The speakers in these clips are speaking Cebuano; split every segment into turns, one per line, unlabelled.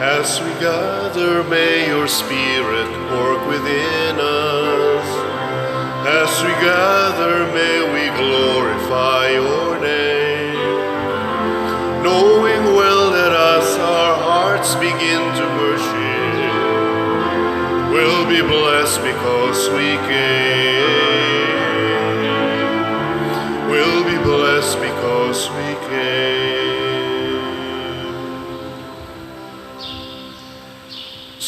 As we gather, may your Spirit work within us. As we gather, may we glorify your name. Knowing well that as our hearts begin to worship, we'll be blessed because we came. We'll be blessed because we came.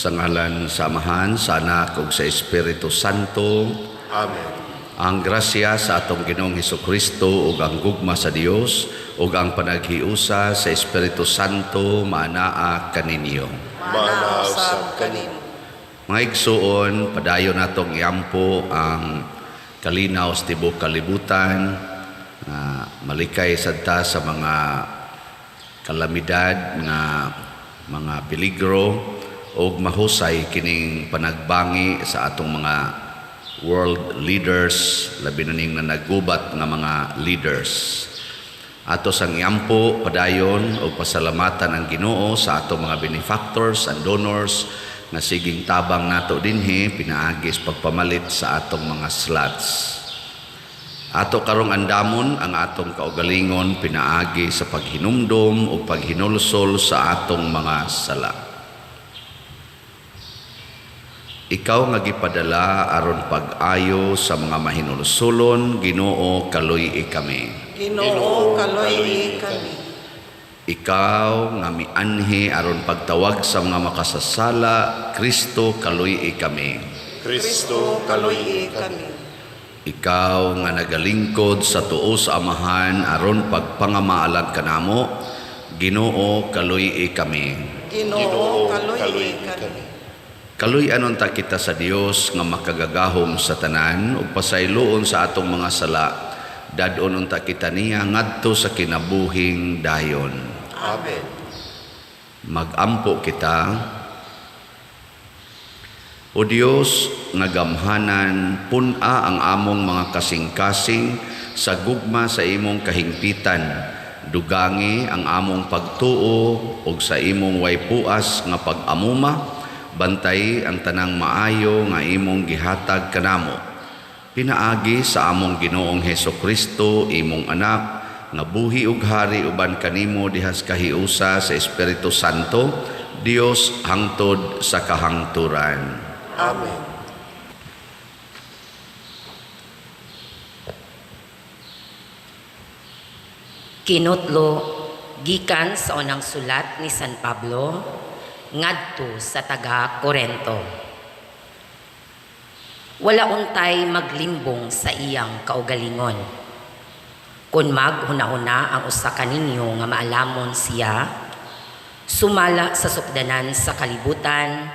Sa ngalan sa Amahan, sa Anak ug sa Espiritu Santo.
Amen.
Ang grasya sa atong Ginoong Hesukristo ug ang gugma sa Dios ug ang panaghiusa sa Espiritu Santo maanaa kaninyo.
Maanaa usab kanimo.
Mga igsuon, padayon natong iampo ang kalinaw sa tibuok kalibutan nga malikay sad ta sa mga kalamidad nga mga peligro ug mahusay kining panagbangi sa atong mga world leaders, labi na ning nanagubat nga mga leaders. Ato sang iampo padayon og pasalamatan ang Ginoo sa atong mga benefactors and donors nga siging tabang nato dinhi pinaagi sa pagpamalit sa atong mga slots. Ato karong andamon ang atong kaugalingon pinaagi sa paghinumdom ug paghinulsol sa atong mga sala. Ikaw nga gipadala aron pag-ayo sa mga mahinulsulon, Ginoo, kaluy-i kami.
Ginoo, kaluy-i kami.
Ikaw nga mianhi aron pagtawag sa mga makasasala, Kristo, kaluy-i kami.
Kristo, kaluy-i kami.
Ikaw nga nagalingkod sa tuo sa Amahan aron pagpangamaalan kanamo, Ginoo, kaluy-i kami.
Ginoo, kaluy-i kami.
Kaluy-an unta kita sa Dios nga makagagahom sa tanan ug pasayloon sa atong mga sala. Dad-on unta kita niya ngadto sa kinabuhing dayon.
Amen.
Magampo kita. O Dios nga gamhanan, pun-a ang among mga kasing-kasing sa gugma sa imong kahingpitan. Dugangi ang among pagtuo ug sa imong way puas nga pag-amuma. Bantay ang tanang maayo nga imong gihatag kanamo. Pinaagi sa among Ginoong Heso Kristo, imong anak, nga buhi ug hari uban kanimo dihas kahiusa sa Espiritu Santo, Dios hangtod sa kahangturan.
Amen.
Kinutlo gikan sa unang sulat ni San Pablo ngadto sa taga Korento. Wala untay maglimbong sa iyang kaugalingon. Kung maghunahuna ang usa kaninyo nga maalamon siya, sumala sa sukdanan sa kalibutan,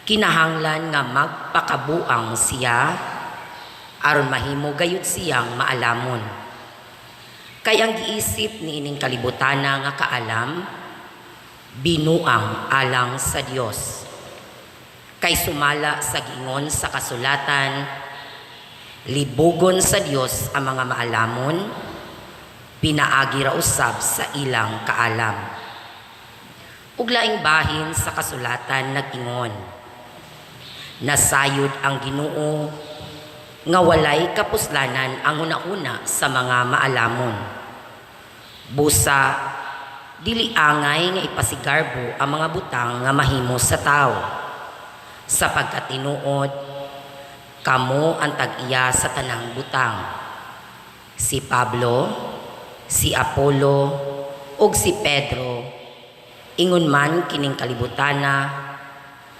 kinahanglan nga magpakabuang siya, aron mahimo gayud siyang maalamon. Kay ang giisip niining kalibutana nga kaalam, binuang alang sa Dios. Kay sumala sa giingon sa kasulatan, libugon sa Dios ang mga maalamon, pinaagi ra usab sa ilang kaalam. Ug laing bahin sa kasulatan nag-ingon, nasayod ang Ginoo nga walay kapuslanan ang hunahuna sa mga maalamon. Busa dili angay nga ipasigarbo ang mga butang nga mahimo sa tawo. Sapagkat tinuod, kamo ang tag-iya sa tanang butang. Si Pablo, si Apollo, ug si Pedro, ingon man kining kalibutana,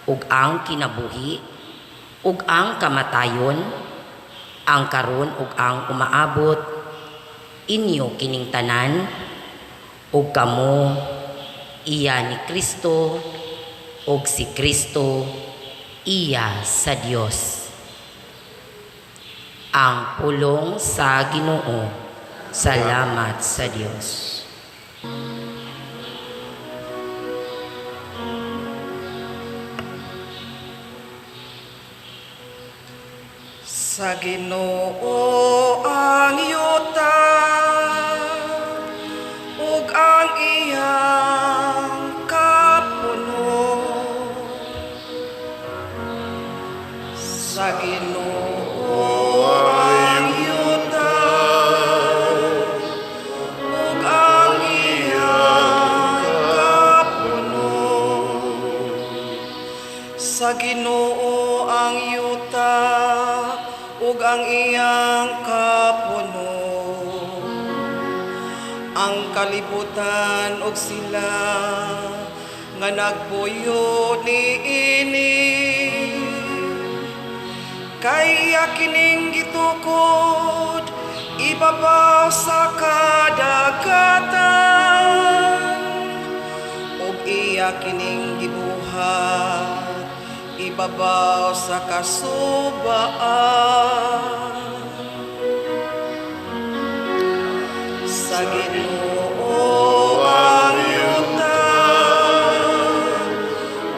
ug ang kinabuhi, ug ang kamatayon, ang karon ug ang umaabot, inyo kining tanan, ug kamo iya ni Kristo, ug si Kristo iya sa Dios. Ang pulong sa Ginoo. Salamat sa Dios.
Sa Ginoo ang yuta ug ang iyang kapunuan. Sa Ginoo ang yuta ug ang iyang kapuno, ang kalibutan ug sila nga nagpuyo niini. Kay iya kining gitukod ibabaw sa kadagatan, ug iya kining gibuhat ibabaw sa kasubaan. Sa Ginoo ang yuta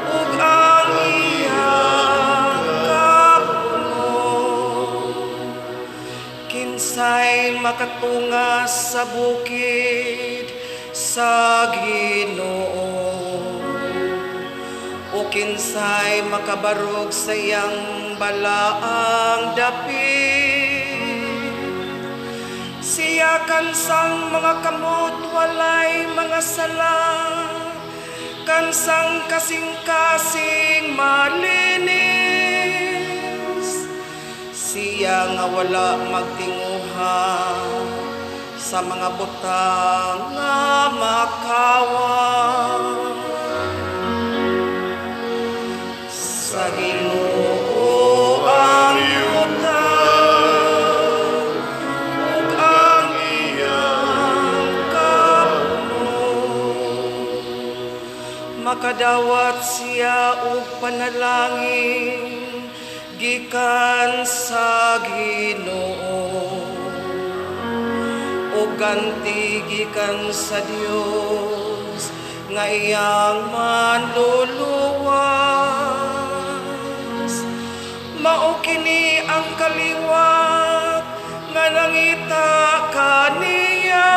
ug ang iyang kapuno. Kinsay makatungas sa bukid sa Ginoo, o kinsay makabarog sa iyang balaang dapit. Siya kansang mga kamot walay mga sala, kansang kasing-kasing malinis. Siya nga wala magtinguha sa mga butang nga makawa. Sa Ginoo ang yuta ug ang iyang kapuno. Makadawat siya og panalangin gikan sa Ginoo, ug ganti gikan sa Dios nga iyang manluluwas. Mao kini ang kaliwat nga nangita kaniya,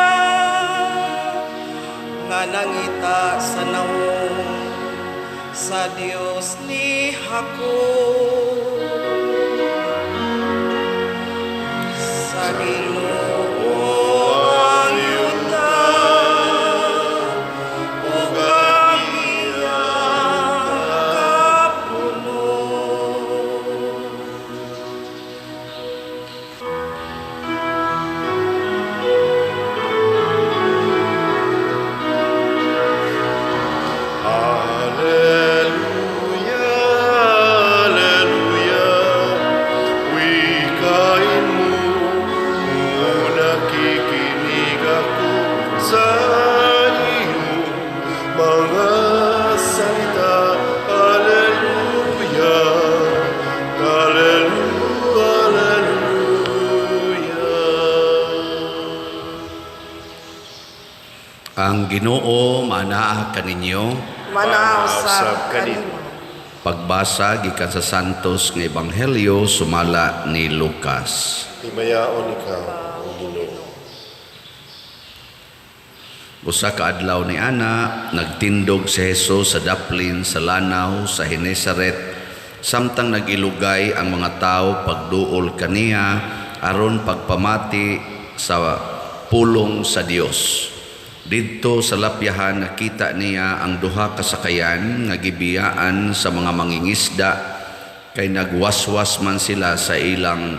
nga nangita sa nawong sa Dios ni Jacob. Sa Ginoo ang yuta ug ang iyang kapuno.
Alleluia, alleluia, wikain mo, nakikinig ako sa iyong mga salita. Alleluia, alleluia, alleluia.
Ang Ginoo maanaa kaninyo.
Manaa usab
Usab kanimo.
kanimo.
Pagbasa gikan sa Santos nga Ebanghelyo sumala ni Lucas.
Himayaon ikaw, O Ginoo.
Usa ka adlaw ni ana, nagtindog si Jesus sa daplin sa lanaw sa Genesaret, samtang nagilugay ang mga tawo pagduol kaniya aron pagpamati sa pulong sa Dios. Didto sa lapyahan nakita niya ang duha ka sakayan nga gibiyaan sa mga mangingisda, kay nagwaswas man sila sa ilang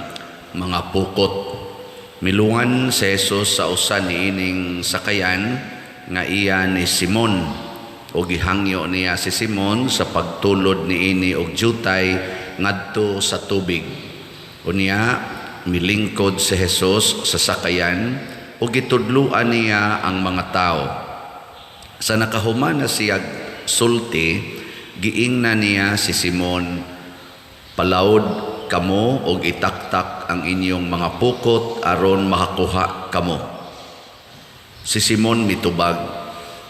mga pukot. Miluwan si Jesus sa usa niining sakayan nga iya ni Simon, o gihangyo niya si Simon sa pagtulod niini og jutay ngadto sa tubig. Unya milingkod si Jesus sa sakayan o gitudluan niya ang mga tao. Sa nakahuman na siya sulti, giingna niya si Simon, "Palawod kamo og itaktak ang inyong mga pukot aron makakuha kamo." Si Simon mitubag,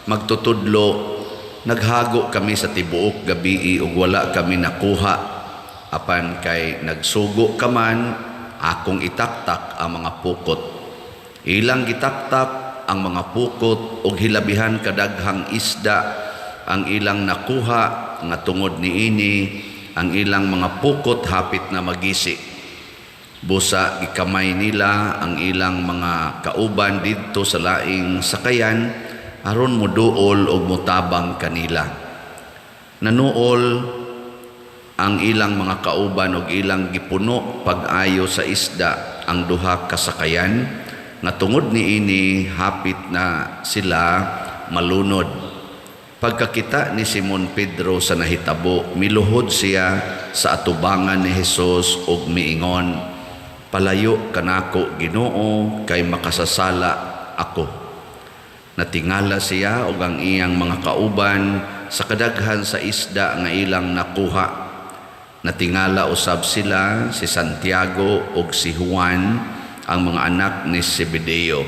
"Magtutudlo, naghago kami sa tibuok gabii ug wala kami nakuha, apan kay nagsugo ka man, akong itaktak ang mga pukot." Ilang gitaktak ang mga pukot ug hilabihan kadaghang isda ang ilang nakuha nga tungod niini ang ilang mga pukot hapit na magisi. Busa gikamay nila ang ilang mga kauban didto sa laing sakayan aron moduol og motabang kanila. Nanuol Ang ilang mga kauban og ilang gipuno pag-ayo sa isda ang duha ka sakayan nga tungod niini hapit na sila malunod. Pagkakita ni Simon Pedro sa nahitabo, miluhod siya sa atubangan ni Hesus ug miingon, "Palayo kanako, Ginoo, kay makasasala ako." Natingala siya ug ang iyang mga kauban sa kadaghan sa isda nga ilang nakuha. Natingala usab sila si Santiago ug si Juan, ang mga anak ni Zebedeo.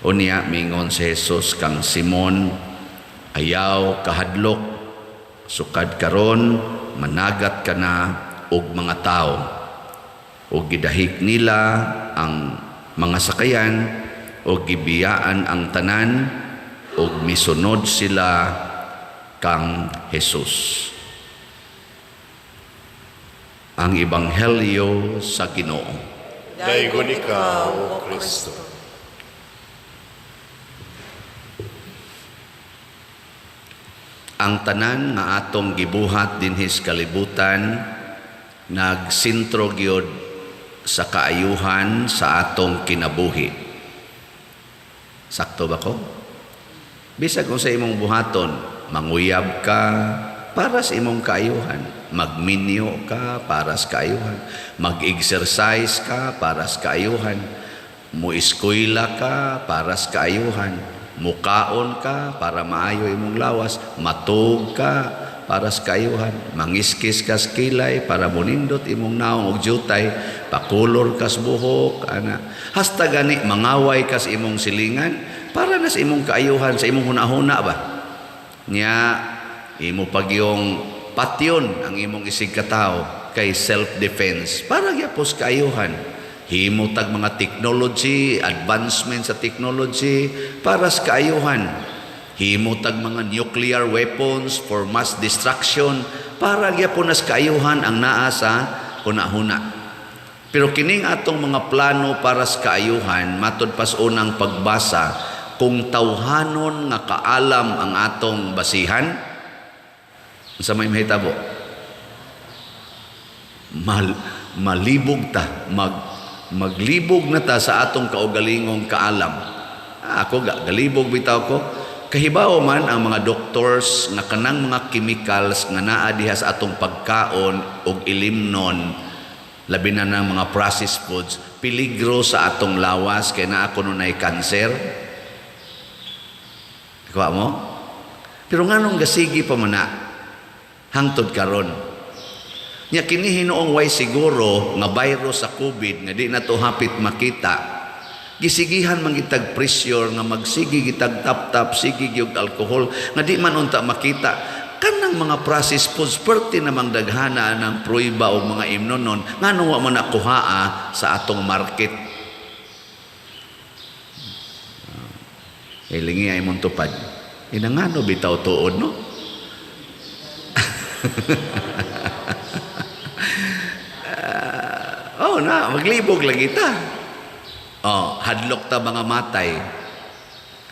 Unya mingon si Jesus kang Simon, "Ayaw kahadlok, sukad karon managat ka na og mga tao." Og gidahik nila ang mga sakayan og gibiyaan ang tanan og misunod sila kang Jesus. Ang Ebanghelyo sa Ginoo.
Daygon ikaw, O Kristo.
Ang tanan nga atong gibuhat dinhi sa kalibutan nagsentro gyud sa kaayuhan sa atong kinabuhi. Sakto ba ko? Bisag kung sa imong buhaton, manguyab ka para sa imong kaayuhan, magminyo ka para sa kaayuhan, mag-exercise ka para sa kaayuhan, mueskwela ka para sa kaayuhan, mukaon ka para maayo imong lawas, matug ka para sa kaayuhan, mangiskis ka sa kilay para munindot imong naong og jutay, pakulor ka sa buhok, ana. Hasta gani mangaway ka sa imong silingan para na sa imong kaayuhan, sa imong hunahuna ba. Nya imo pagyong patyon ang imong isig katao kay self-defense para gyapon sa kaayuhan. Himo tag mga technology, advancement sa technology para sa kaayuhan. Himo tag mga nuclear weapons for mass destruction para gyapon sa kaayuhan ang naa sa hunahuna. Pero kining atong mga plano para sa kaayuhan, matod pas unang pagbasa, kung tawhanon nga kaalam ang atong basihan, unsa may mahitabo? Malibog ta, maglibog na ta sa atong kaugalingong kaalam. Ako galibog bitaw ko. Kahibaw man ang mga doctors nga kanang mga chemicals nga naa diha sa atong pagkaon og ilimnon, labi na ng mga processed foods, peligro sa atong lawas kay naa kuno nay kanser. Kuha mo? Pero nganong gasigi pa man na hangtod karon? Nya kini hinuong way siguro nga virus sa COVID nga di na to hapit makita. Gisigihan man gitag pressure nga magsigi gitag tap-tap, sige gyud alkohol nga di man unta makita. Kanang mga processed foods perti namang daghana ng pruiba o mga imnonon nganong wa man nakuhaa sa atong market. Hilingi ay mong tupad. Inangano bitaw tuod, no? Oh na, maglibog lagi ta. Oh, hadlok ta mga matay.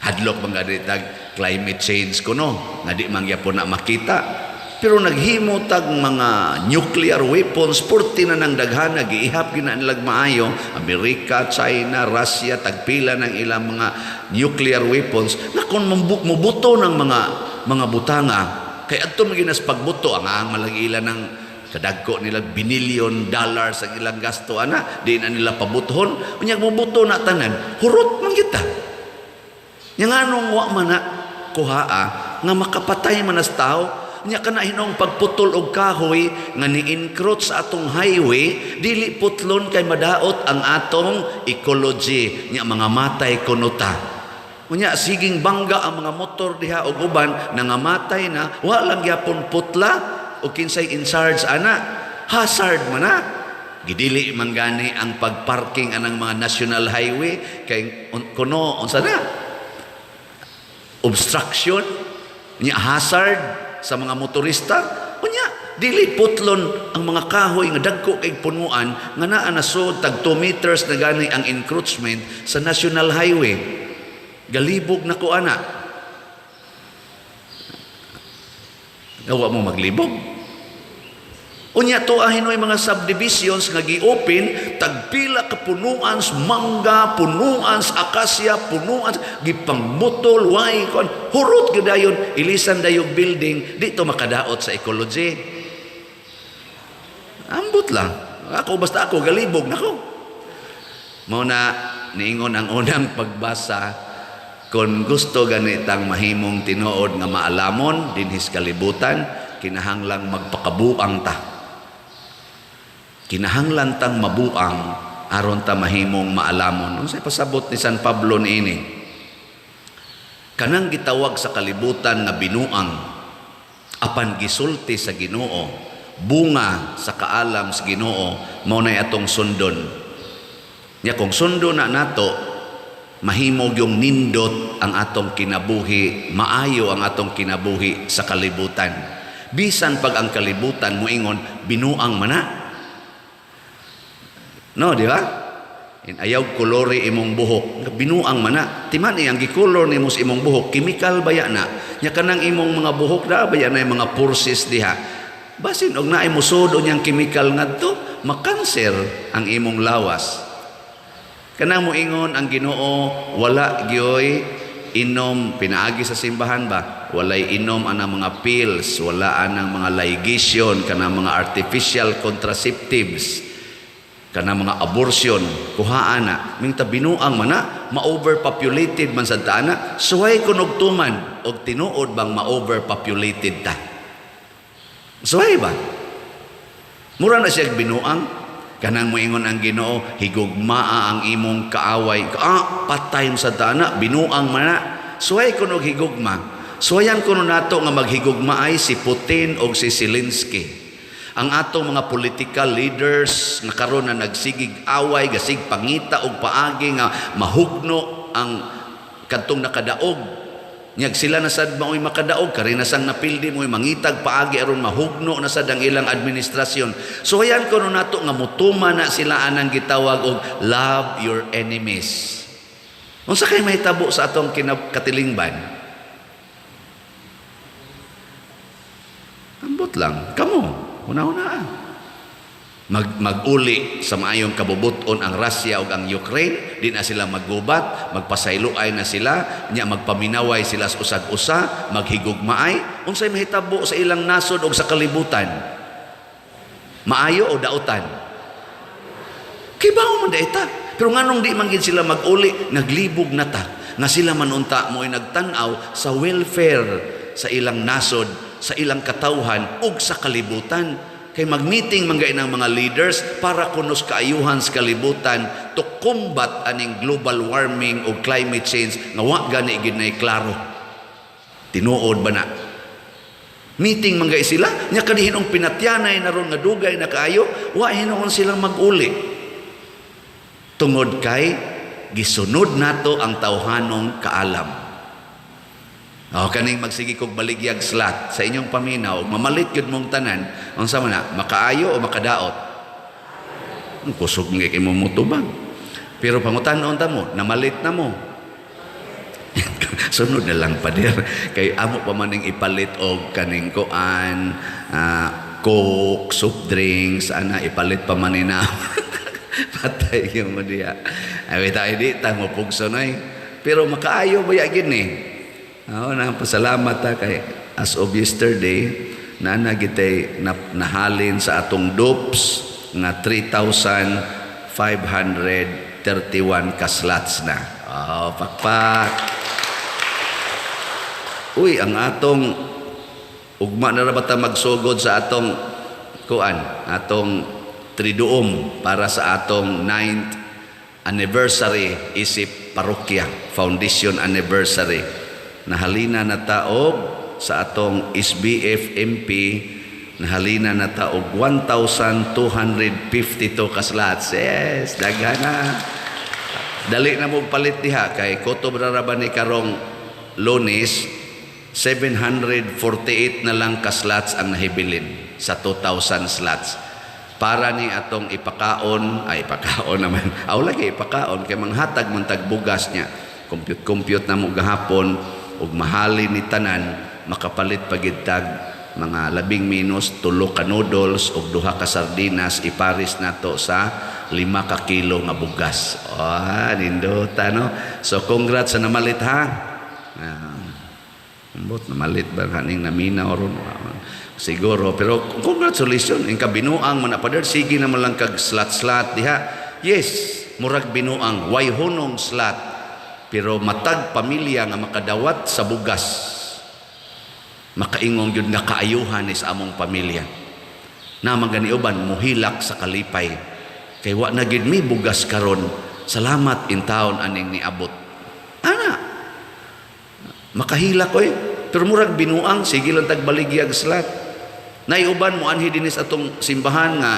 Hadlok mga ditag climate change kuno, nga di man gyapon na makita. Pero naghimo tag mga nuclear weapons, purti na nang daghana, giihap gina nilag maayo, Amerika, China, Russia, tagpila ng ilang mga nuclear weapons, na kung mubuto ng mga butanga, kay adto man ginas pagbuto, ang malagi ila ng kadagko nila binilyon dollars ang ilang gasto, ana, di na nila pabutohon, unya mubuto na tanan, hurot man kita. Nya nganong wa man na kuhaa nga makapatay man as tao. Nya kana hinong pagputol og kahoy nga ni-encroach sa atong highway, dili putlon kay madaot ang atong ecology, nya mga matay kuno ta. Unya siging bangga ang mga motor diha og uban nangamatay na, wa lang gyapon putla o kinsay in charge ana, hazard man na. Gidili man gani ang pagparking anang mga national highway kay kuno unsa na? Obstruction, nya hazard sa mga motorista. Unya dili putlon ang mga kahoy nga dagko kay punuan nga naa na sud tag 2 meters na gani ang encroachment sa national highway. Galibog na ko ana. Gawa mo maglibog. Unya to hinoy mga subdivisions nga gi-open, tagpila ka punuan sa mangga, punuan sa akasya, punuan gipangmutol, way kon hurot gyud dayon, ilisan dayog building, di to makadaot sa ecology. Ambot lang. Ako basta ako galibog nako. Mao na niingon ang unang pagbasa, kung gusto ganitang mahimong tinuod nga maalamon dinhis kalibutan, kinahanglang magpakabuang ta. Kinahanglan tang mabuang aron ta mahimong maalamon. Unsay pasabot ni San Pablo niini? Kanang gitawag sa kalibutan nga binuang, apan gisulti sa Ginoo, bunga sa kaalam sa Ginoo, mao nay atong sundon. Nya kung sundon na nato, mahimog yung nindot ang atong kinabuhi, maayo ang atong kinabuhi sa kalibutan. Bisan pag ang kalibutan moingon binuang mana. No, di ba? In ayaw kolori imong buhok, binuang mana. Timan ang gikolor nimo sa imong buhok, chemical baya na. Nya kanang imong mga buhok da baya na mga pursis diha. Basin og naay musod niyang chemical ngadto, makanser ang imong lawas. Kanang moingon ang Ginoo, wala gyoy inom pinaagi sa simbahan ba? Walay inom anang mga pills, wala anang mga ligation, kanang mga artificial contraceptives, kanang mga abortion, kuhaan na. Mingta binuang man na, ma-overpopulated man sa taana, suway kunog tuman, og tinuod bang ma-overpopulated ta? Suway ba? Mura na siya binuang. Kanang moingon ang Ginoo, higugmaa ang imong kaaway. Ah, patay sa taana, binuang man na. Suway kunog higugma. Suwayan kuno nato nga maghigugmaay si Putin og si Zelensky. Ang atong mga political leaders nga karon na nagsigig away, gasig pangita og paagi nga mahugno ang kadtong nakadaog. Nyag sila na sad maoy makadaog, kari na sang napildi mo'y mangitag paagi aron mahugno na sad ang ilang administrasyon. So ayan kuno nato nga mutuma na sila anang gitawag og love your enemies. Unsa kay mahitabo sa atong katilingban? Ambot lang kamo, una-una. Mag-uli sa maayong kabubuton ang Russia ug ang Ukraine, di na sila maggubat, magpasayloay na sila, nya magpaminaway sila sa usag-usa, maghigugmaay. Unsay mahitabo sa ilang nasod ug sa kalibutan? Maayo o dautan? Kibaw man daita. Pero nganong di man gid sila mag-uli, naglibog na ta. Nga sila man unta mo'y nagtan-aw sa welfare sa ilang nasod, sa ilang katawhan ug sa kalibutan. Kay mag-meeting man gay ng mga leaders para kunos kaayuhan sa kalibutan to combat aning global warming o climate change nga wa gani gid nay klaro. Tinuod ba na? Meeting man gay sila, nya kanihinong pinatyanay na ron nga dugay na kaayo, wa hinuon silang mag-uli. Tungod kay gisunod nato ang tawhanong kaalam. O, kaning magsige kog baligyag slot sa inyong paminaw, mamalit gyud mong tanan, unsa man na, makaayo o makadaot? Kusog nga kay mo motubag. Pero pangutan-on ta mo, namalit na mo. Sunod na lang pader kay amo pa man ning ipalit og kaning kuan, Coke, soft drinks, ana ipalit pa man ni na. Patay yung mo diya. Ay tayo di ta mo pugsonoy. Pero makaayo ba ya gid ni? Oo, na pasalamat ta kay as of yesterday na gitay nahalin sa atong dupes nga 3,531 ka slots na. Oh, pakpak. Uy, ang atong ugma na ra ba ta magsugod sa atong kuan, atong triduom para sa atong 9th anniversary isip parokya, foundation anniversary. Nahalina na taog sa atong SBF MP, nahalina na taog 1,252 ka slots. Yes, daghan na. Dali na mo palit diha kay kutob ra ba ni karong Lunes, 748 na lang ka slots ang nahibilin sa 2,000 slots. Para ni atong ipakaon, ay ipakaon naman. Aw lagi ipakaon kay manghatag man tagbugas niya. Compute-compute na mo gahapon ug mahali ni tanan makapalit pagid tag Mga 12 ka noodles ug 2 ka sardinas, ipares nato sa 5 ka kilo nga bugas. Ah, nindota, no? So congrats sa namalit, ha. Ah, ambot namalit ba kaning naminaw ron siguro, pero congratulations. In kabinuang man na, pader, sige naman lang kag slot-slot diha. Yes, murag binuang, way hunong slot, pero matag pamilya nga makadawat sa bugas, makaingong gyud nga kaayuhan is among pamilya na magani uban muhilak sa kalipay kay wa na gyud mi bugas karon, salamat in taon aning niabot ana, makahilak oy. Pero murag binuang, sige lang tag baligyag slot. Naiuban mo anhi dinhi sa atong simbahan nga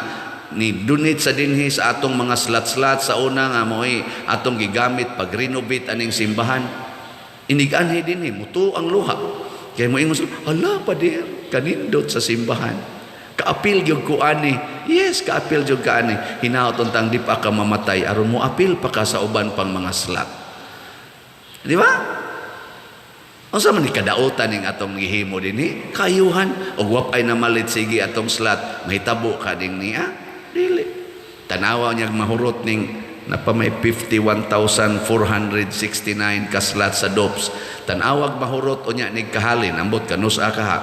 ni donate sa dinhi sa atong mga slot-slot sa una nga mo'y atong gigamit pag renovate aning simbahan. Inig-anhi dinhi, mutuo ang luha. Kay mo ingon sila, "Hala, pader, kanindot sa simbahan. Kaapil gyud ko ani." Yes, kaapil gyud ka ani. Hinaot untang di pa ka mamatay aron mo apil pa ka sa uban pang mga slot. Di ba? Unsa man ni kadautan ning atong gihimo dinhi? Kayuhan og wap ay namalit, sige atong slot, mahitabo ka ding niya? Dili. Tanawa niya mahurot ning napa may 51,469 ka slot sa DOPS. Tanawag mahurot unya nig kahalin, ambot kanusa ka ha.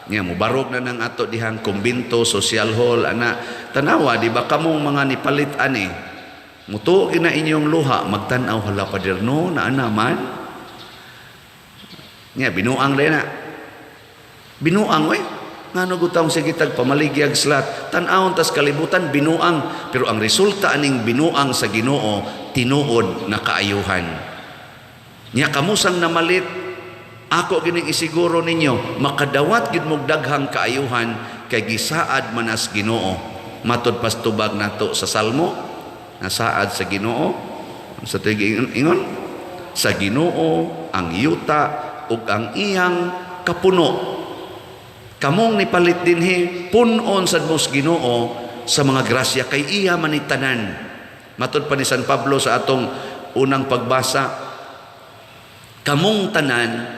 Nya mubarog na nang ato dihang kumbinto, social hall ana. Tanawa, di ba, kamong mga nipalit ani? Mutuo na inyong luha, magtan-aw, "Hala, pader, no, naa naman." Nya binuang din na. Binuang we. Ngano gutang sige tag pamaligyag slot. Tan-awon tas kalibutan, binuang, pero ang resulta aning binuang sa Ginoo, tinuod nga kaayuhan. Nya kamusang namalit, ako gining isiguro ninyo, makadawat gid mog daghang kaayuhan kay gisaad manas Ginoo. Matod pastubag nato sa Salmo, nasaad sa Ginoo sa tuig ingon sa Ginoo ang yuta ug ang iyang kapuno. Kamong nipalit dinhi, punon sad mo sa Ginoo sa mga grasya kay iya man ni tanan. Matod pa ni San Pablo sa atong unang pagbasa, kamong tanan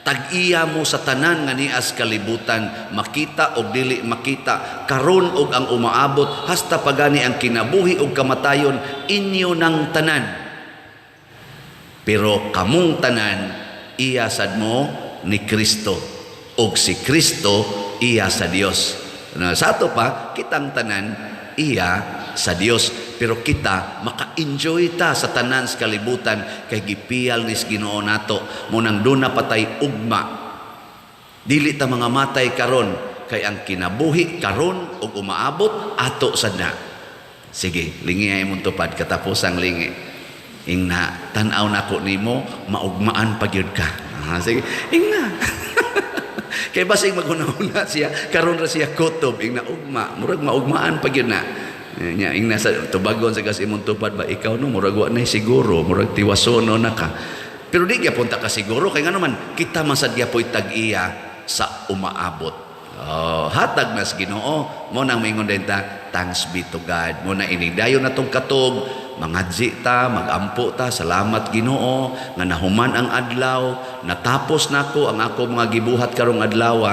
tag-iya mo sa tanan nga nias kalibutan, makita og dili makita, karon og ang umaabot, hasta pagani ang kinabuhi og kamatayon, inyo ng tanan. Pero kamong tanan iya sad mo ni Kristo og si Kristo iya sa Dios. Na sa ato pa, kitang tanan iya sa Dios, pero kita maka-enjoy ta sa tanan sa kalibutan kay gipiyal nis Ginoo nato. Mo nang duna patay ugma, dili ta mga matay karon kay ang kinabuhi karon ug umaabot ato sad na. Sige, lingi ay imong tupad, katapusang lingi. Ingna, tan-aw nako nimo, maugmaan pa gyud ka. Ah, sige, ingna. Kay basig maghuna-huna siya, karon ra siya kutob, ingna ugma, murag maugmaan pa gyud na. Nya ingna sa tubagon sa gas imong tupad ba, "Ikaw no, murag wa na siguro, murag tiwasono na ka." Pero di gyapon ta ka siguro kay ngano man kita man sad gyapoy tag-iya sa umaabot. Oh, hatag nas Ginoo. Mo nang maingon din ta, "Thanks be to God." Mo na inig dayon natong katog, mangadzi ta, magampo ta, "Salamat Ginoo nga nahuman ang adlaw, natapos nako ang ako mga gibuhat karong adlaw."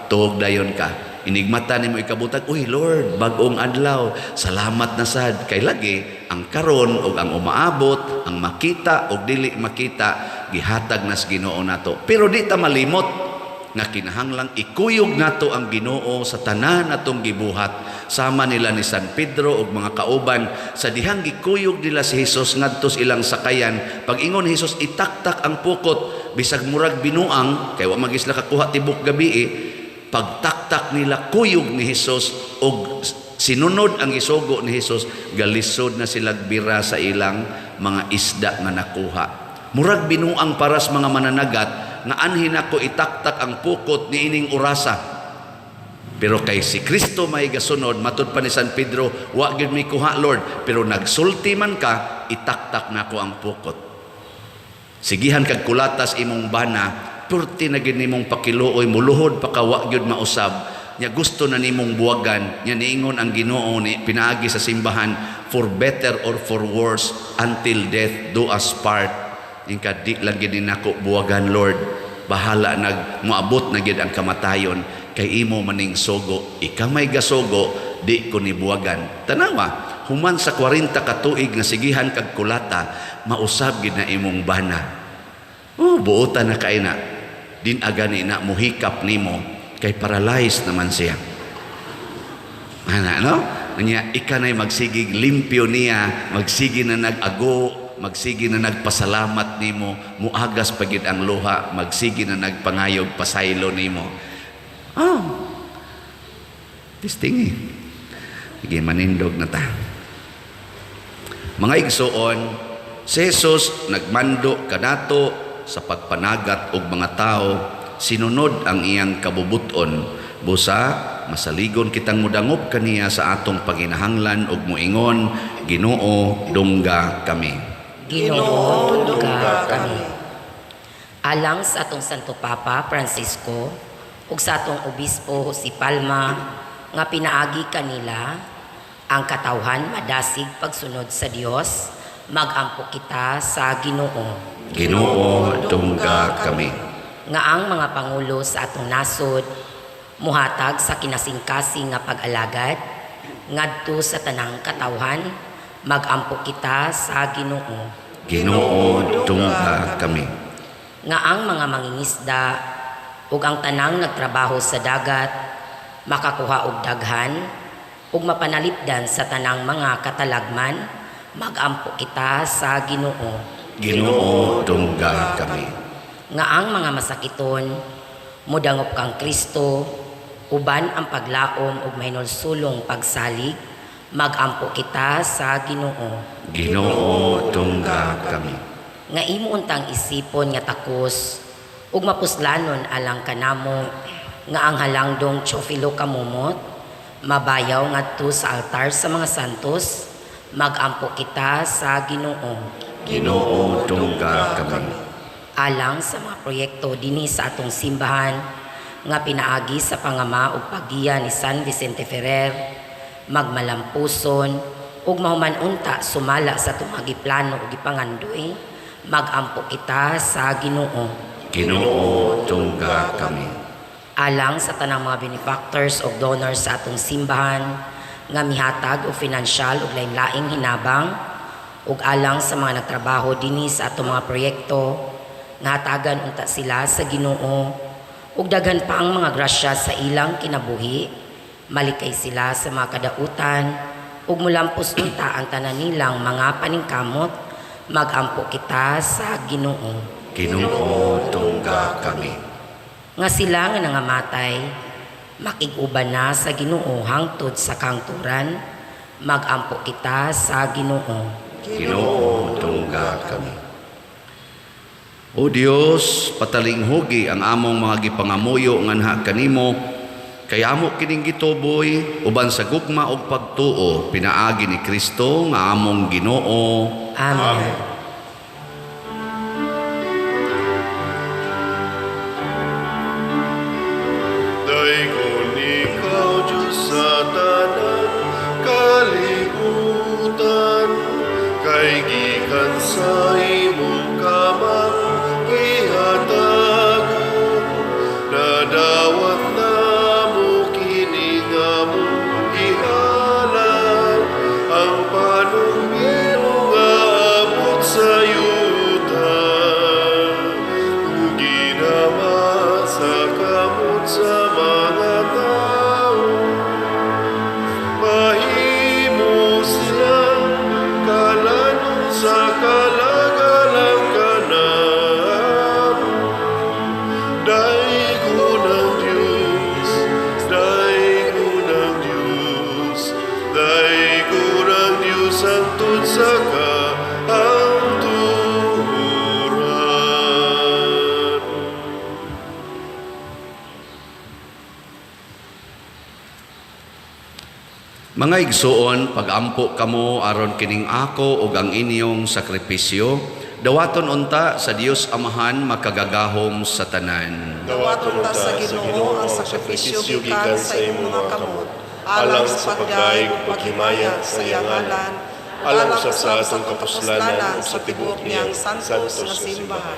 Tuog dayon ka. Inigmata nimo ikabutag, "Uy Lord, bag-ong adlaw. Salamat na sad." Kay lagi ang karon ug ang umaabot, ang makita og dili makita, gihatag nas Ginoo nato. Pero di ta malimot nga kinahanglang ikuyog nato ang Ginoo sa tanan natong gibuhat, sama nila ni San Pedro ug mga kauban sa dihang gikuyog nila si Jesus ngadto sa ilang sakayan. Pag ingon ni Jesus, "Itaktak ang pukot," bisag murag binuang kay wa magisla kakuha tibok gabi eh. Pagtaktak nila kuyog ni Jesus og sinunod ang isugo ni Jesus, galisod na sila bira sa ilang mga isda nga nakuha. Murag binuang paras mga mananagat nga anhin ako itaktak ang pukot ni ining orasa. Pero kay si Kristo may gasunod, matud pa ni San Pedro, "Wa gyud mi kuha, Lord, pero nagsulti man ka, itaktak nako ang pukot." Sigihan kag kulatas imong bana, purti na gyud nimong pakiluoy, muluhod pa ka, wa gyud mausab. Nya gusto na nimong buwagan, nya niingon ang Ginoo ni pinaagi sa simbahan, "For better or for worse, until death do us part." Ingka, "Di lang gyud nako buwagan, Lord." Bahala nag moabot na gid ang kamatayon kay imo maning sugo, ikaw may gasugo, di ko nibuwagan. Tanawa, human sa 40 ka tuig nga sigihan kag kulata, mausab gid na imong bana. Oh, buotan na kay na. Din agani na muhikap nimo kay paralyzed naman siya. Ana, no? Anya ika na'y magsigig limpyo niya, magsigi na nag-ago, magsigi na nagpasalamat nimo, muagas pagid ang luha, magsigi na nagpangayog pasaylo nimo. Oh. Testing eh. Sige, manindog na ta. Mga igsuon, si Jesus nagmando kanato sa pagpanagat og mga tao, sinunod ang iyang kabubuton. Busa, masaligon kitang mudangop kaniya sa atong panginahanglan ug moingon, Ginoo, dungga kami.
Ginoo, dungga kami. Alang sa atong Santo Papa Francisco ug sa atong Obispo Jose Palma nga pinaagi kanila ang katawhan madasig pagsunod sa Dios, magampo kita sa Ginoo.
Ginoo, dungga kami.
Nga ang mga pangulo sa atong nasod muhatag sa kinasingkasing nga pag-alagad ngadto sa tanang katawhan, magampo kita sa Ginoo.
Ginoo, dungga kami.
Nga ang mga mangingisda ug ang tanang nagtrabaho sa dagat makakuha og daghan ug mapanalipdan sa tanang mga katalagman, magampo kita sa Ginoo.
Ginoo, dungga kami.
Nga ang mga masakiton mudangop kang Kristo uban ang paglaom ug mahinulsulong pagsalig, magampo kita sa Ginoo.
Ginoo, dungga kami.
Nga imo untang isipon nga takos ug mapuslanon alang kanamo nga ang halangdong Teofilo Camomot mabayaw ngadto sa altar sa mga santos, magampo kita sa Ginoo.
Ginoo, dungga kami.
Alang sa mga proyekto dinhi sa atong simbahan nga pinaagi sa pangama ug paggiya ni San Vicente Ferrer, magmalampuson ug mahuman unta sumala sa atong mga giplano ug gipangandoy, magampo kita sa Ginoo.
Ginoo, dungga kami.
Alang sa tanang mga benefactors ug donors sa atong simbahan nga mihatag og finansyal ug lain-laing hinabang, ug alang sa mga nagtrabaho dinhi sa atong mga proyekto, nga hatagan unta sila sa Ginoo ug daghan pa ang mga grasya sa ilang kinabuhi, malikay sila sa mga kadautan ug mulampos unta ang tanan nilang mga paningkamot, magampo kita sa Ginoo.
Ginoo, dungga kami.
Nga sila nga nangamatay makig-uban na sa Ginoo hangtod sa kangturan, magampo kita sa Ginoo.
Ginoo, dungga kami. O Dios, patalinghugi ang among mga gipangamuyo nganha kanimo, kay amo kining gituboy uban sa gugma ug pagtuo pinaagi ni Kristo nga among Ginoo.
Amen.
Amen. Daygon ikaw, Diyos, sa tanan kalibutan, kay gikan sa imong kamang gihatagon, nadawat namo kini nga among gihalad, ang panugmiro nga abot sa yuta. Ug ginama sa kamot sa mga tao, mahimo silang kalanong sa kalagalang kanamo. Daygon ang Diyos, daygon ang Diyos, daygon ang Diyos hangtod sa kahangturan.
Mga igsuon, pagampo kamo aron kining ako ug ang inyong sakripisyo, dawaton unta sa Dios Amahan makagagahom sa tanan.
Dawaton
Dawaton ta sa Ginoo ang sakripisyo gikan sa imong mga kamot, alang sa pagdayeg ug paghimaya sa iyang ngalan,
alang usab sa atong kapuslanan ug sa tibuok niyang
niyang santos nga simbahan.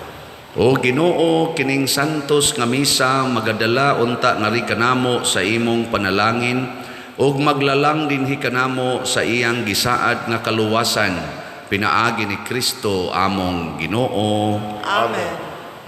O Ginoo, kining santos nga misa magadala unta ngari kanamo sa imong panalangin ug maglalang dinhi kanamo sa iyang gisaad nga kaluwasan pinaagi ni Kristo among Ginoo.
Amen.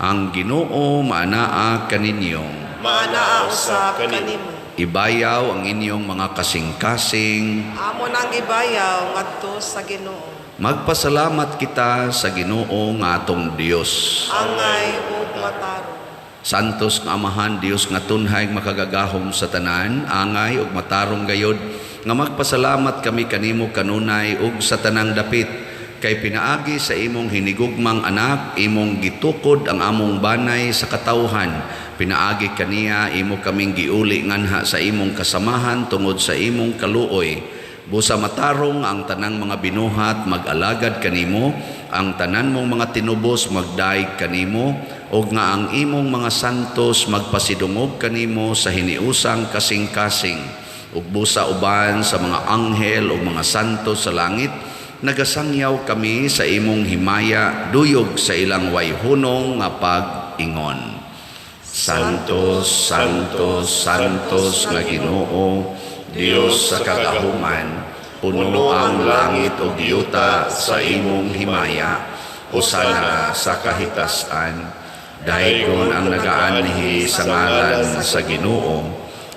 Ang Ginoo maanaa kaninyo.
Maanaa usab kanimo.
Ibayaw ang inyong mga kasing-kasing.
Amo nang gibayaw ngadto sa Ginoo.
Magpasalamat kita sa Ginoo nga atong Dios.
Angay ug matarong.
Santos nga Amahan, Dios nga tunhay makagagahom sa tanan, angay ug matarong gayod nga magpasalamat kami kanimo kanunay ug sa tanang dapit, kay pinaagi sa imong hinigugmang anak, imong gitukod ang among banay sa katawhan. Pinaagi kaniya imo kaming giuli nganha sa imong kasamahan tungod sa imong kaluoy. Busa matarong ang tanang mga binuhat mag-alagad kanimo, ang tanan mong mga tinubos magdaig kanimo, ug nga ang imong mga santos magpasidungog kanimo sa hiniusang kasing-kasing. Ug busa uban sa mga anghel ug mga santos sa langit, nagasangyaw kami sa imong himaya, duyog sa ilang wayhunong nga pag-ingon. Santos, Santos, Santos nga Ginoo, Dios sa kagahuman, puno ang langit ug yuta sa imong himaya. Hosana sa kahitasan. Daygon ang nagaanhi sa ngalan sa Ginoo.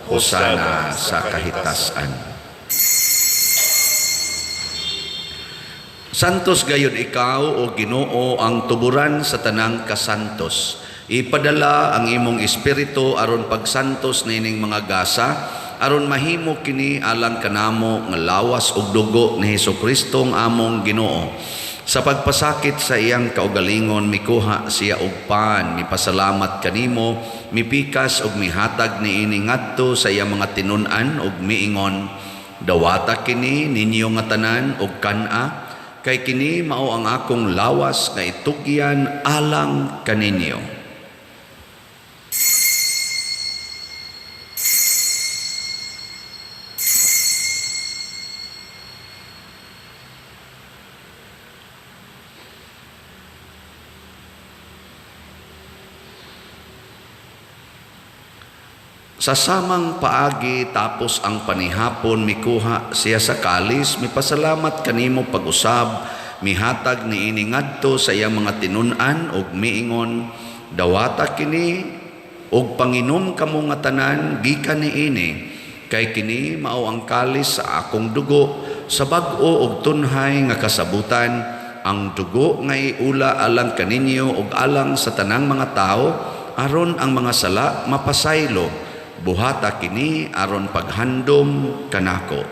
Hosana sa kahitasan. Santos gayud ikaw o Ginoo ang tuburan sa tanang kasantos. Ipadala ang imong espiritu aron pagsantos nining mga gasa, aron mahimo kini alang kanamo nga lawas ug dugo ni Hesukristo ang among Ginoo. Sa pagpasakit sa iyang kaugalingon, mikuha siya og pan, mipasalamat kanimo, mipikas ug mihatag niini ngadto sa iyang mga tinun-an ug miingon, dawata kini ninyo nga tanan ug kan-a, kay kini mao ang akong lawas nga itugyan alang kaninyo. Sa samang paagi tapos ang panihapon, mikuha siya sa kalis, mipasalamat kanimo pag-usab, mihatag niini ngadto sa iyang mga tinun-an ug miingon, dawata kini ug panginom kamo nga tanan gikan niini, kay kini mao ang kalis sa akong dugo sa bag-o ug tunhay nga kasabutan, ang dugo nga iula alang kaninyo ug alang sa tanang mga tawo, aron ang mga sala mapasaylo. Buhata kini aron paghandom kanako.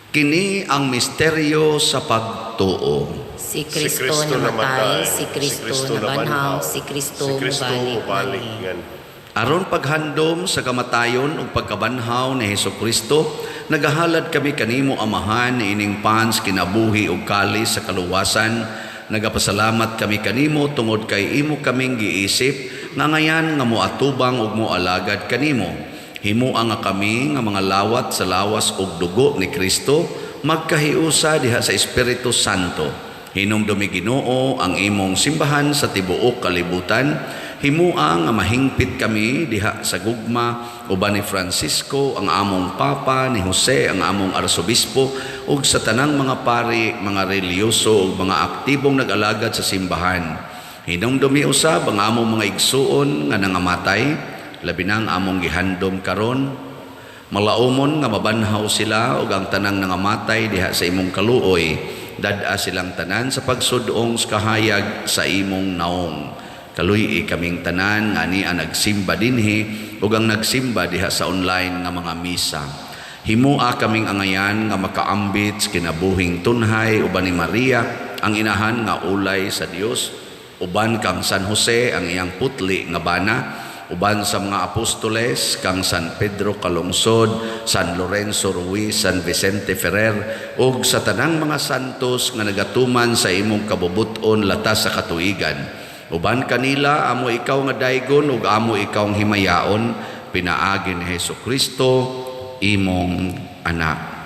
Kini ang misteryo sa pagtuo.
Si Kristo namatay, si Kristo nabanhaw, si Kristo mubalik nganhi.
Aron paghandom sa kamatayon ug pagkabanhaw ni Hesukristo, nagahalad kami kanimo Amahan niining pans kinabuhi ug kalis sa kaluwasan. Nagapasalamat kami kanimo tungod kay imo kaming giisip nga ngayan nga moatubang ug moalagad kanimo. Himoa nga kami nga mga lawat sa lawas ug dugo ni Kristo, magkahiusa diha sa Espiritu Santo. Hinumdumi Ginoo ang imong simbahan sa tibuok kalibutan. Himua nga mahingpit kami diha sa gugma uban ni Francisco ang among Papa, ni Jose ang among Arsobispo, ug sa tanang mga pari, mga relihiyoso ug mga aktibong nag-alagad sa simbahan. Hinumdumi usab ang among mga igsuon nga nangamatay, labi na ang among gihandom karon. Malaumon nga mabanhaw sila ug ang tanang nangamatay diha sa imong kaluoy, dad-a silang tanan sa pagsudong sa kahayag sa imong naong. Kaluy-i kaming tanan nga niya nagsimba dinhi ug ang nagsimba diha sa online nga mga misa. Himua kaming angayan nga makaambit sa kinabuhing tunhay uban ni Maria ang inahan nga ulay sa Dios, uban kang San Jose ang iyang putli nga bana, Uban sa mga apostoles kang San Pedro Calungsod, San Lorenzo Ruiz, San Vicente Ferrer ug sa tanang mga santos nga nagatuman sa imong kabubut-on latas sa katuigan. Uban kanila amo ikaw nga daygon ug amo ikaw ang himayaon pinaagi ni Hesukristo imong anak.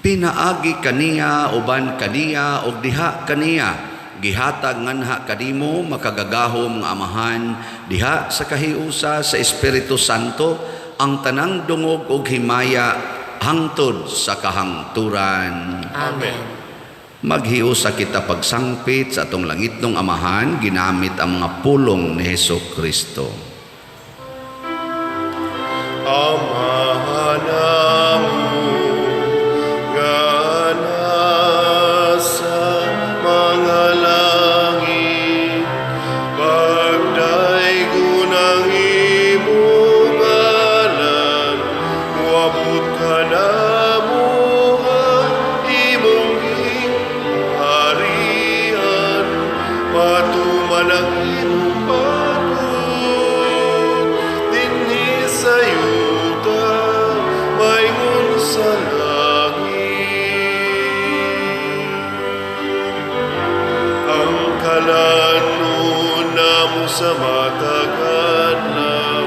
Pinaagi kaniya, uban kaniya ug diha kaniya gihatag nganha kanimo makagagahom nga Amahan diha sa kahiusa sa Espiritu Santo ang tanang dungog ug himaya hangtod sa kahangturan.
Amen.
Maghiusa kita pagsangpit sa atong langitnong Amahan ginamit ang mga pulong ni Hesus Kristo.
Amahan namo nga nasa mga langit, pagdaygon ang imong ngalan, moabot kanamo ang imong gingharian, matuman ang imong pagbuot dinhi sa yuta maingon sa langit. Ang kalanon namo sa matag adlaw,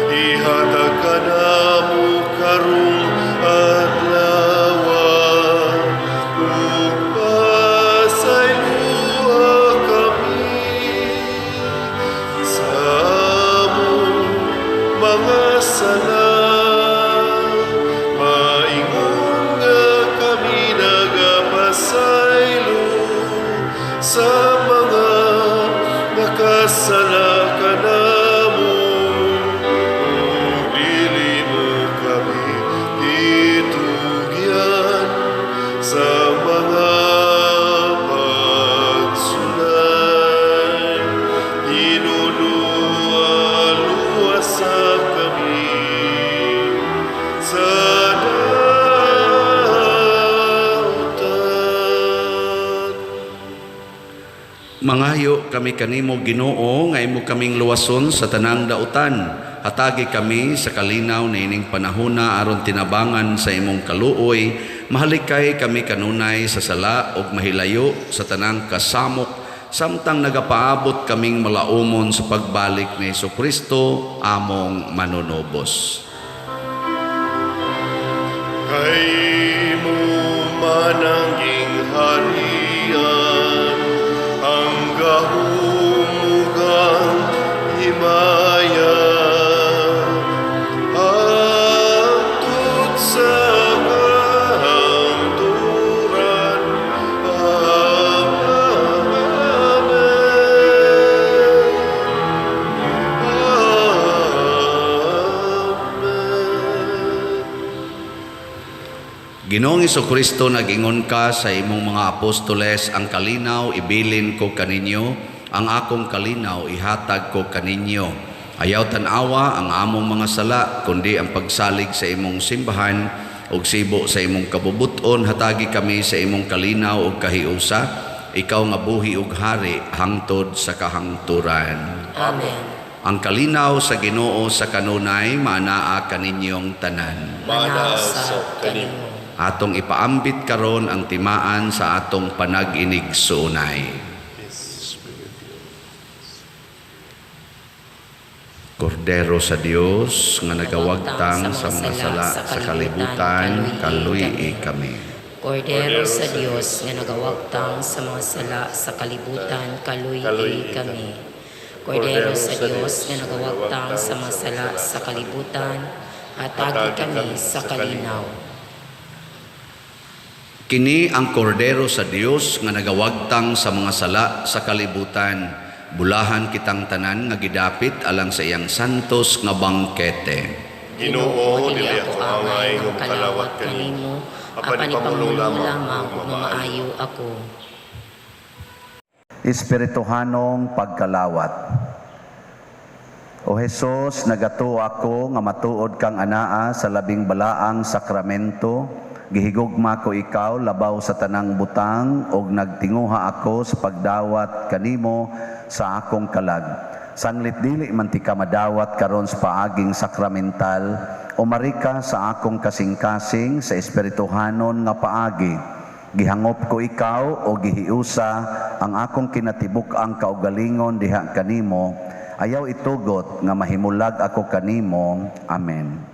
ihatag kanamo karong adlaw, ug pasayloa kami sa among mga sala, maingon nga kami nagapasaylo sa mga nakasala kanamo, ug dili mo kami itugyan sa mga pagsulay. Hinunua, luwasa kami sa dautan.
Mangayo kami kanimo, Ginoo, nga imo kaming luwason sa tanang dautan. Hatagi kami sa kalinaw niining panahona aron tinabangan sa imong kaluoy, mahalikay kami kanunay sa sala ug mahilayo sa tanang kasamok samtang nagapaabot kaming malaumon sa pagbalik ni Hesukristo among manunubos.
Kay imo man ang gingharian, ang gahom ug ang himaya, hangtod sa kahangturan. Amen. Amen.
Ginoong Kristo, nag-ingon ka sa imong mga apostoles, "Ang kalinaw ibilin ko kaninyo, ang akong kalinaw ihatag ko kaninyo." Ayaw tan-awa ang among mga sala, kundi ang pagsalig sa imong simbahan ug sibo sa imong kabubuton, hatagi kami sa imong kalinaw ug kahiusa, ikaw nga buhi ug hari hangtod sa kahangturan.
Amen.
Ang kalinaw sa Ginoo sa kanunay maanaa kaninyong tanan.
Maanaa sa kanimo.
Atong ipaambit karon ang timaan sa atong panag-inigsuonay.
Peace be with you.
Kordero sa Dios nga nagawagtang sa mga sala sa kalibutan, kaluy-i kami.
Kordero sa Dios nga nagawagtang sa mga sala sa kalibutan, kaluy-i kami. Kordero sa Dios nga nagawagtang sa mga sala sa kalibutan, hatagi kami sa kalinaw.
Kini ang Kordero sa Dios nga nagawagtang sa mga sala sa kalibutan. Bulahan kitang tanan nga gidapit alang sa iyang santos nga bangkete.
Ginoo, dili ako angay nga mokalawat kanimo, apan ipamulong lamang ug
mamaayo ako.
Espirituhanong pagkalawat. O Hesus, nagatuo ako nga matuod kang anaa sa labing balaang sakramento. Gihigugma ko ikaw labaw sa tanang butang ug nagtinguha ako sa pagdawat kanimo sa akong kalag.
Sanglit dili man tika madawat karon sa paaging sakramental, umarika sa akong kasing-kasing sa espirituhanon nga paagi. Gihangop ko ikaw o gihiusa ang akong kinatibuk-ang kaugalingon diha kanimo. Ayaw itugot nga mahimulag ako kanimo. Amen.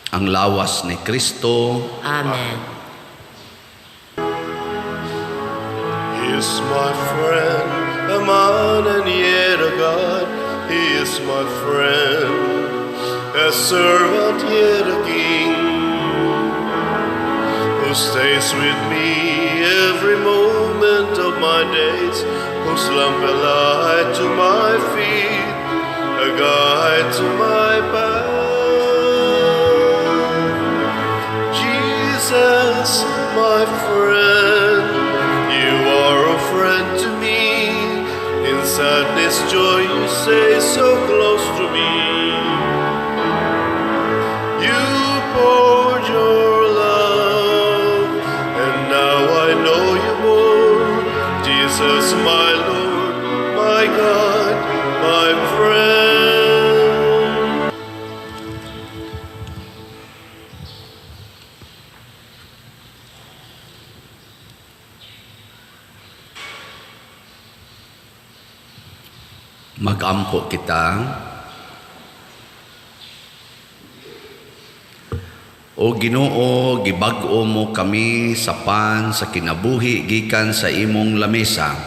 Ang lawas ni Kristo.
Amen.
He is my friend, a man and yet a God. He is my friend, a servant yet a king, who stays with me every moment of my days, whose lamp a light to my feet, a guide to my path. Jesus, my friend, you are a friend to me. In sadness, joy, you stay so close to me. You poured your love, and now I know you more. Jesus, my Lord, my God, my friend.
Magampo kita. O Ginoo, gibag-o mo kami sa pan sa kinabuhi gikan sa imong lamesa.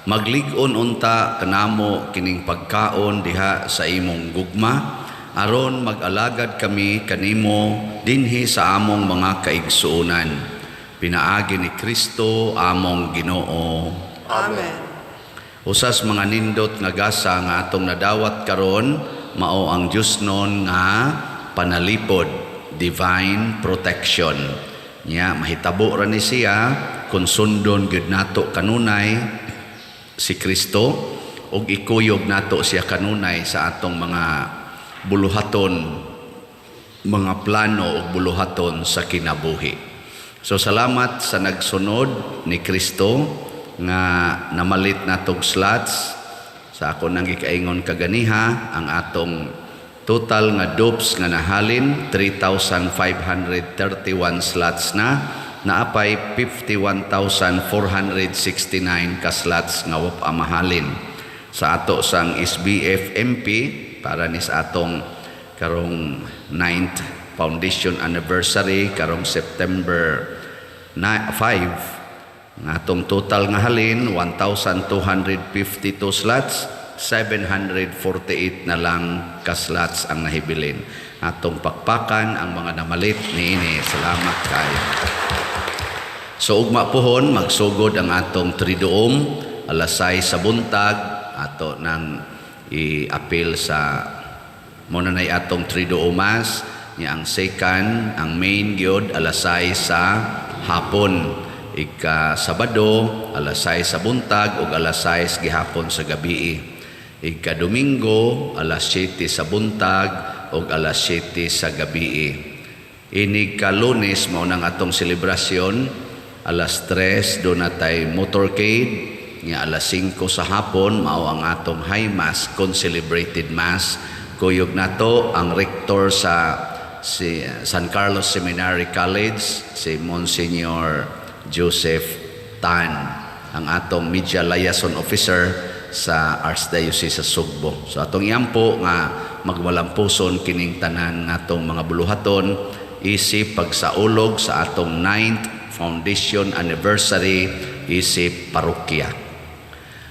Maglig-on unta kanamo kining pagkaon diha sa imong gugma, aron mag-alagad kami kanimo dinhi sa among mga kaigsuonan. Pinaagi ni Kristo among Ginoo.
Amen.
Usas mga nindot nga gasa nga atong nadawat karon mao ang Diyosnon nga panalipod, divine protection. Nya mahitabo ra ni siya kung sundon gyud nato kanunay si Kristo ug ikuyog nato siya kanunay sa atong mga buluhaton, mga plano ug buluhaton sa kinabuhi. So salamat sa nagsunod ni Kristo nga namalit natog slots. Sa ako nang gikaingon kaganiha, ang atong total nga dupes nga nahalin 3,531 slots na, naapay 51,469 ka slots nga wa pa mahalin. Sa ato sang SBF MP para ni sa atong karong 9th Foundation Anniversary karong September 5, ang atong total nga halin 1,252 slots, 748 na lang ka slots ang nahibilin. Atong pakpakan ang mga namalit niini. Salamat kayo. So ugma pohon magsugod ang atong Triduum alas 6 sa buntag, ato nang i-appeal sa muna nay atong Triduum Mass nya ang second, ang main gyud alas 6 sa hapon. Ika Sabado alas 6 sa buntag ug alas 6 gihapon sa gabi. Ika Domingo alas 7 sa buntag ug alas 7 sa gabi. Inig ka Lunes mao nang atong selebrasyon alas 3 do natay motorcade nga alas 5 sa hapon mao ang atong high mass, concelebrated mass. Kuyog nato ang rector sa si San Carlos Seminary College, si Monsignor Joseph Tan, ang atong media liaison officer sa Archdiocese sa Sugbo. So atong iampo nga magwalampuson kining tanan nga atong mga buluhaton isip pagsaulog sa atong 9th Foundation Anniversary isip parokya.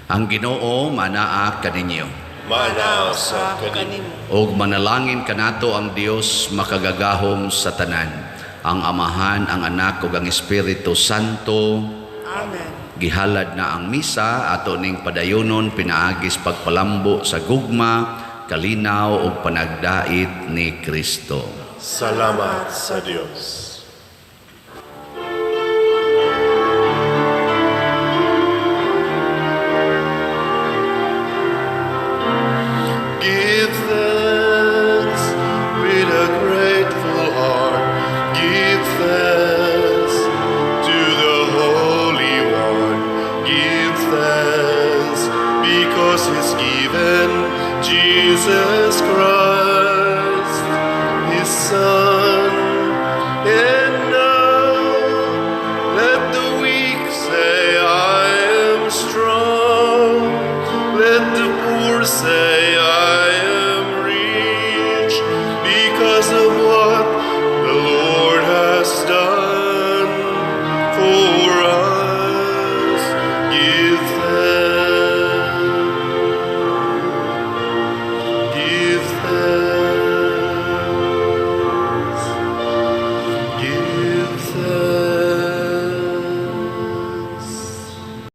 Ang Ginoo manaa kaninyo.
Manaa sa kanimo.
Og manalangin kanato ang Dios makagagahom sa tanan, ang Amahan, ang Anak ug ang Espiritu Santo.
Amen.
Gihalad na ang misa ato ning padayonon pinaagis pagpalambo sa gugma, kalinaw ug panagdait ni Kristo.
Salamat sa Dios.